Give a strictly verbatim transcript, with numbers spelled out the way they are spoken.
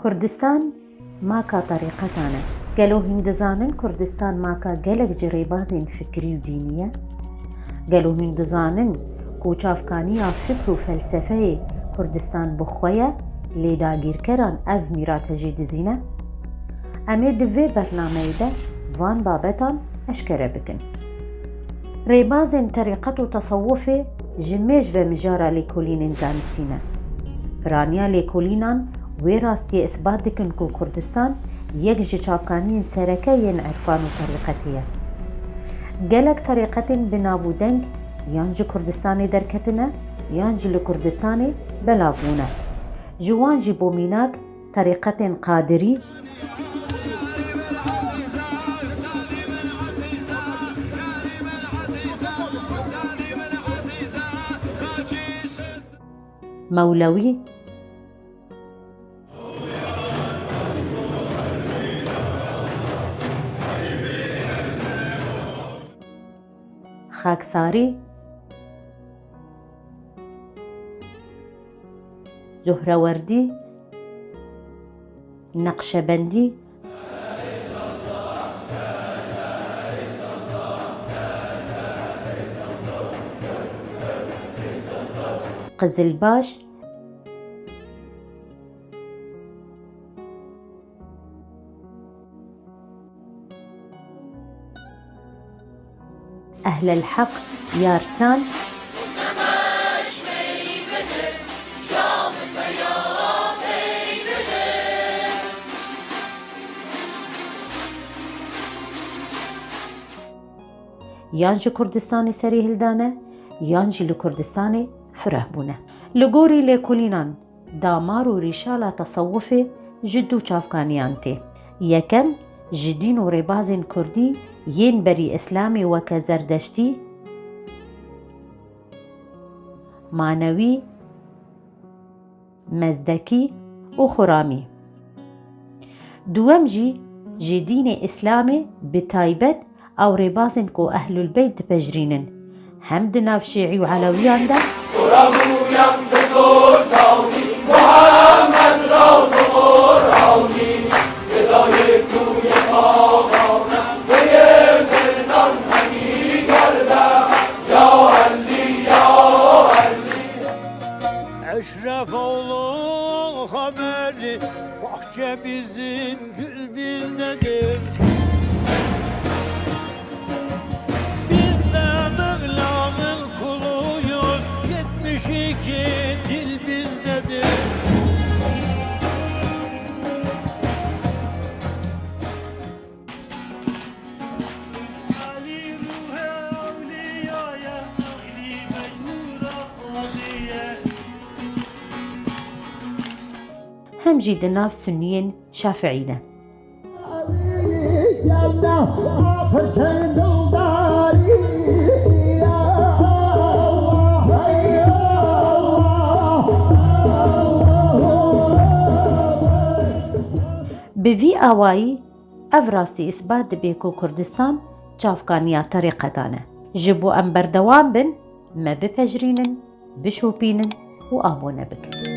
Kurdistan maka terîqetan e. Gelo hûn dizanin Kurdistan maka gelek ji rêbazên fikrî û dînî ye? Gelo hûn dizanin ku çavkaniya fikr û felsefeyê Kurdistan bi xwe ye, lê dagîrkeran ev mîrate jî dizîne? Em ê di vê bernameyê de van babetan eşkere bikin. Rêbazên terîqet û tesewufê ji mêj ve mijara lêkolînên zanistî ne. Piraniya lêkolînan wê rastiyê isbat dikin ku Kurdistan yek ji çavkaniyên sereke yên irfan û terîqetê ye. Gelek terîqetên bi nav û deng yan ji Kurdistanê derketine, yan jî li Kurdistanê belav bûne. Ji wan jî bo mînak terîqetên Qadirî, Mewlewî, Xaksarî, Zuhrewerdî, Neqşebendî, Qizilbaş, Ehlel Heq, Yarsan, yan ji Kurdistanê serî hildane, yan jî li Kurdistanê fireh bûne. Li gorî lêkolînan, damar û rîşala tesewufê ji du çavkaniyan tê. Yekem, ji dîn û rêbazên kurdî yên berî Îslamê weke Zerdeştî, Manewî, Mezdekî û Xuramî. Duwem jî ji dînê Îslamê bi taybet ew rêbazên ku Ehlul Beyt dipejirînin, hem di nav Şîî û Elewiyan de, Eşref oğlu haberi, bahçe bizim, gül bizdedir. Biz de Mevla'nın kuluyuz, yetmiş iki dil bizdedir. Hem jî di nav Sunniyên Şafiî de. Bi vî awayî, ev rastî îsbat dibe ku Kurdistan çavkaniya terîqetan e. Ji bo em berdewam bin, me bipejirînin, bişopînin û abone bikin.